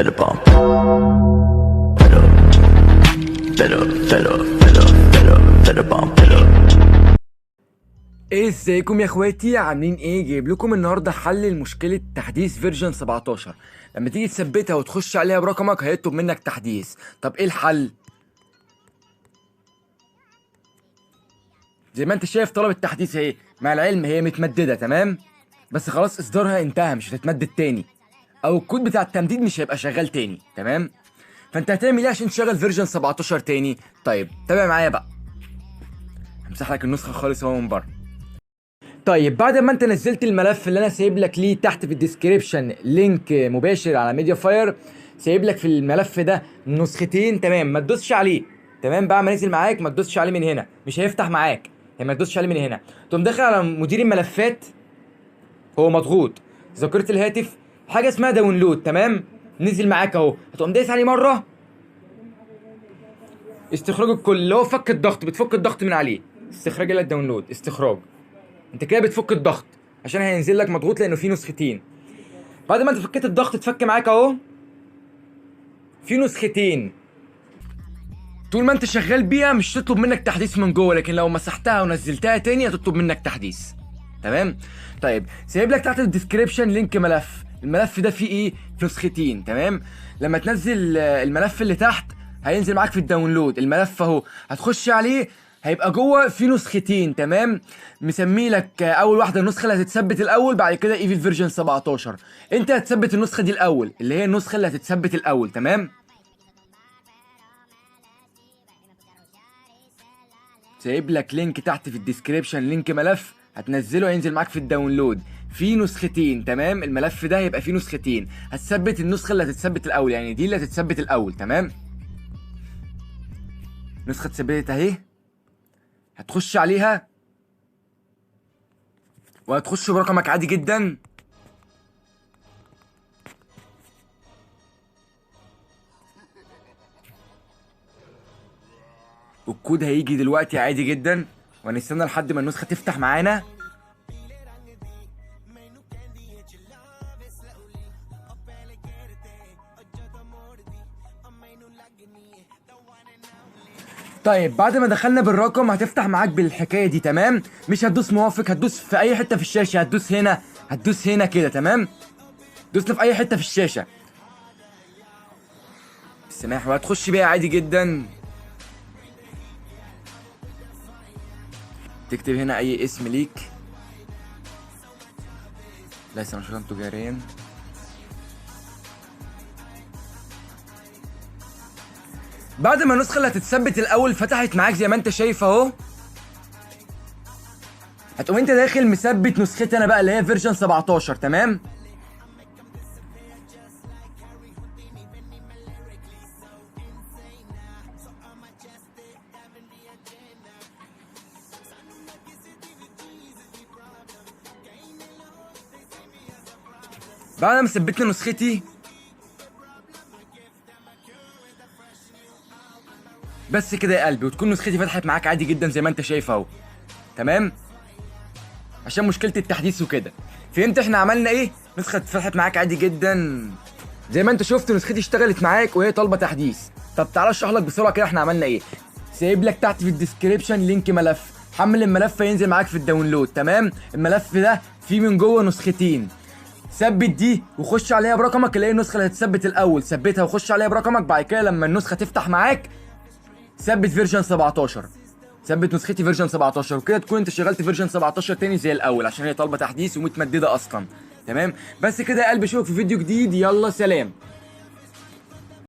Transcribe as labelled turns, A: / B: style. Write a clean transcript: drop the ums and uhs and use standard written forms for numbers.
A: Fed up on. Fed up. Fed up. Fed up. Fed up. Fed up. Fed up on. Fed up.
B: ازيكم يا اخواتي، عاملين ايه؟ جايب لكم النهارده حل لمشكلة تحديث version 17. لما تيجي تثبتها وتخش عليها برقمك هيطلب منك تحديث. طب ايه الحل؟ زي ما انت شايف طلب التحديث اهي، مع العلم هي متمدده تمام، بس خلاص اصدارها انتهى، مش هتتمدد تاني، او الكود بتاع التمديد مش هيبقى شغال تاني تمام. فانت هتعمل ايه عشان تشغل version 17 تاني؟ طيب تابع معايا بقى، همسح لك النسخة خالص اهو من بره. طيب بعد ما انت نزلت الملف اللي انا سايب لك ليه تحت في ال description link مباشر على MediaFire، سايب لك في الملف ده نسختين تمام، ما تدوسش عليه تمام. بعد ما نزل معاك ما تدوسش عليه من هنا، مش هيفتح معاك، يعني ما تدوسش عليه من هنا. تقوم داخل على مدير الملفات، هو مضغوط، ذاكرة الهاتف، حاجة اسمها download تمام، نزل معاك اهو. هتقوم دايس عليه مرة، استخراج الكل اللي هو فك الضغط، بتفك الضغط من عليه، استخراج الى ال download، استخراج. انت كده بتفك الضغط عشان هينزل لك مضغوط لانه فيه نسختين. بعد ما انت فكيت الضغط اتفك معاك اهو، في نسختين. طول ما انت شغال بيها مش تطلب منك تحديث من جوه، لكن لو مسحتها ونزلتها تاني هتطلب منك تحديث تمام. طيب سايب لك تحت ال description link ملف، الملف ده فيه ايه؟ نسختين تمام. لما تنزل الملف اللي تحت هينزل معاك في ال download، الملف اهو، هتخش عليه هيبقى جوه في نسختين تمام. مسمي لك اول واحدة النسخة اللي هتتثبت الاول، بعد كده Evil version 17. انت هتثبت النسخة دي الاول، اللي هي النسخة اللي هتتثبت الاول تمام. سايب لك link تحت في ال description، link ملف هتنزله هينزل معاك في ال download، في نسختين تمام. الملف ده هيبقى فيه نسختين، هتثبت النسخة اللي هتتثبت الاول، يعني دي اللي هتتثبت الاول تمام. نسخه اتثبتت اهي، هتخش عليها وهتخش برقمك عادي جدا. والكود هيجي دلوقتي عادي جدا، وهنستنى لحد ما النسخة تفتح معانا. طيب بعد ما دخلنا بالرقم هتفتح معاك بالحكاية دي تمام. مش هتدوس موافق، هتدوس في اي حتة في الشاشة، هتدوس هنا، هتدوس هنا كده تمام. دوسنا في اي حتة في الشاشة السماح، وهتخش بيها عادي جدا. تكتب هنا اي اسم ليك، ليس نشاطا تجاريا. بعد ما النسخة اللي هتتثبت الأول فتحت معاك زي ما أنت شايف أهو، هتقوم أنت داخل مثبت نسختي أنا بقى اللي هي version 17 تمام. بعد ما ثبتنا نسختي بس كده يا قلبي، وتكون نسختي فتحت معاك عادي جدا زي ما انت شايف اهو تمام. عشان مشكلة التحديث وكده، فهمت احنا عملنا ايه؟ نسخة اتفتحت معاك عادي جدا زي ما انت شفت، نسختي اشتغلت معاك وهي طالبة تحديث. طب تعالى اشرح لك بسرعة كده احنا عملنا ايه. سايب لك تحت في ال description link ملف، حمل الملف هينزل معاك في ال download تمام. الملف ده فيه من جوه نسختين، ثبت دي وخش عليها برقمك اللي هي النسخة اللي هتثبت الأول، ثبتها وخش عليها برقمك. بعد كده لما النسخة تفتح معاك ثبت version 17، ثبت نسختي version 17، وكده تكون انت شغلت version 17 تاني زي الاول، عشان هي طالبه تحديث ومتمدده اصلا تمام. بس كده يا قلبي، اشوفك في فيديو جديد، يلا سلام.